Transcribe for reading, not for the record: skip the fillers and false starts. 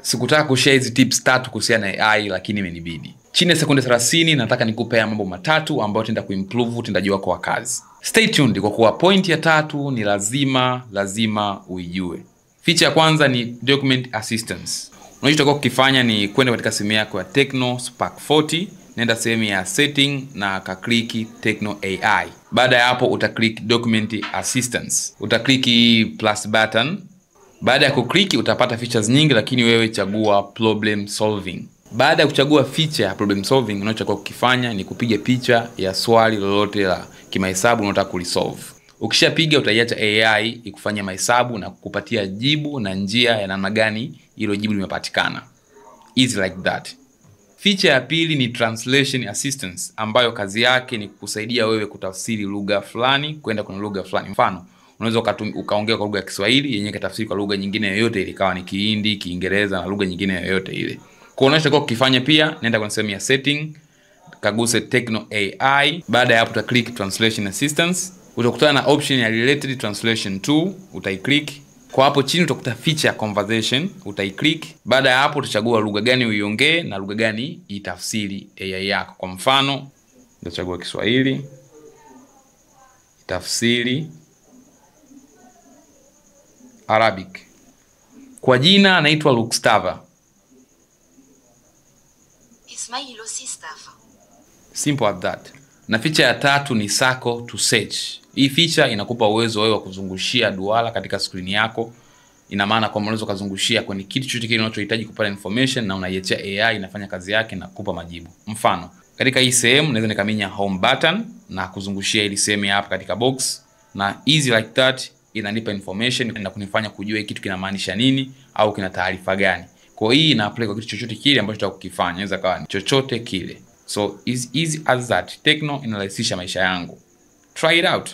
Sikutaka kushare hizi tips tatu kuhusiana na AI, lakini imenibidi. Chini ya sekunde 30 nataka nikupe haya mambo matatu ambayo utaenda kuimprove utendaji wako wa kazi. Stay tuned kwa kuwa point ya tatu ni lazima uijue. Feature ya kwanza ni document assistance. Unachotakiwa kukifanya ni kwenda katika simu yako ya Tecno Spark 40, nenda sehemu ya setting na kakliki Tecno AI. Baada ya hapo utaklik document assistance. Utakliki plus button. Baada ya kukliki utapata features nyingi, lakini wewe chagua problem solving. Baada ya kuchagua feature ya problem solving, unachotakiwa kukifanya ni kupiga picha ya swali lolote la kimahesabu unataka kulisolve. Ukishapiga utaiacha AI ikufanyia mahesabu na kukupatia jibu na njia ya namna gani hilo jibu limepatikana. Easy like that. Feature ya pili ni translation assistance, ambayo kazi yake ni kukusaidia wewe kutafsiri lugha fulani kwenda kwenye lugha fulani. Mfano, unaweza ukaongea kwa lugha ya Kiswahili yenyewe ikatafsiri kwa lugha nyingine yoyote ile, ikawa ni Kihindi, Kiingereza na lugha nyingine yoyote ile. Kwa unachotakiwa kukifanya pia, nenda kwenye sehemu ya setting, kaguse Tecno AI. Baada ya hapo uta click translation assistance. Utakutana na option ya related translation 2, utaiclick. Kwa hapo chini utakuta feature conversation, utaiclick. Baada ya hapo utachagua lugha gani uiongee na lugha gani itafsiri AI yako. Kwa mfano, nitachagua Kiswahili, itafsiri Arabic. Kwa jina anaitwa Luxtava. Ismail Osistafa. Simple as that. Na feature ya tatu ni circle to search. Hii feature inakupa uwezo wewe wa kuzungushia duara katika screen yako. Ina maana kwamba unaweza kuzungushia kwenye kitu chochote kile unachohitaji kupata information na unaiachia AI inafanya kazi yake na kukupa majibu. Mfano, katika hii sehemu naweza nikaminya home button na kuzungushia ili sehemu ya hapa katika box, na easy like that inanipa information na kunifanya kujua hiki kitu kinamaanisha nini au kina taarifa gani. Kwa hii ina apply kwa kitu chochote kile ambacho unataka kukifanya, inaweza kawa ni chochote kile. So easy as that. Tecno inarahisisha maisha yangu. Try it out.